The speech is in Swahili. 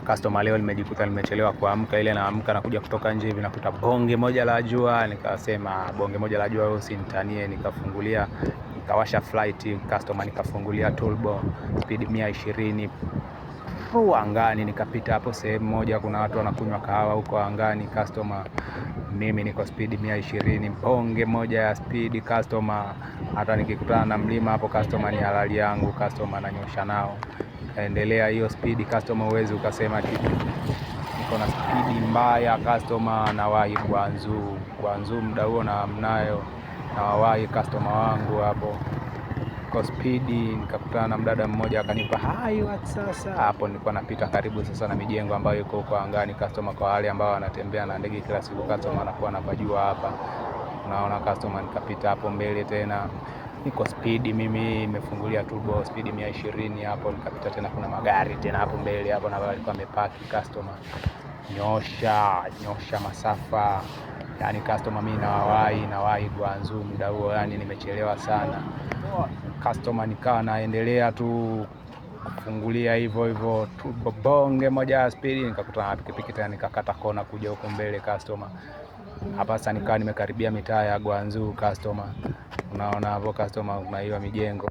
Customer, leo nimejikuta nimechelewa kuamka, ile naamka nakuja kutoka nje hivi nakuta bonge moja la jua, nikasema bonge moja la jua usinitanie, nikafungulia nikawasha flight customer, nikafungulia turbo speed 120 angani, nikapita hapo sehemu moja, kuna watu wanakunywa kahawa huko angani customer. Mimi niko speed 120, bonge moja ya speed customer. Hata nikikutana na mlima hapo customer, ni halali yangu customer, nanyosha nao kaendelea hiyo speed customer, huwezi ukasema kitu. Niko na speed mbaya customer, nawahi Guangzhou. Guangzhou muda huo na mnayo nawawahi customer wangu hapo kwa spidi, nikakutana na mdada mmoja akanipa hai what sasa. Hapo nilikuwa napita karibu sasa na mijengo ambayo iko huko angani customer. Kwa wale ambao wanatembea na ndege kila siku customer, anakuwa anapajua hapa, unaona customer. Nikapita hapo mbele tena niko spidi mimi, nimefungulia turbo speed 120 hapo. Nikapita tena, kuna magari tena hapo mbele hapo, na walikuwa wamepaki customer. Nyosha nyosha masafa, yani customer, mimi nawahi nawahi Guangzhou muda huo, yani nimechelewa sana customer. Nikawa naendelea tu kufungulia hivyo hivyo turbo bonge moja ya spidi, nikakutana na pikipiki tena, nikakata kona kuja huko mbele customer. Hapa sasa nikawa nimekaribia mitaa ya Guangzhou customer, unaona hapo customer, kuna hiyo mijengo.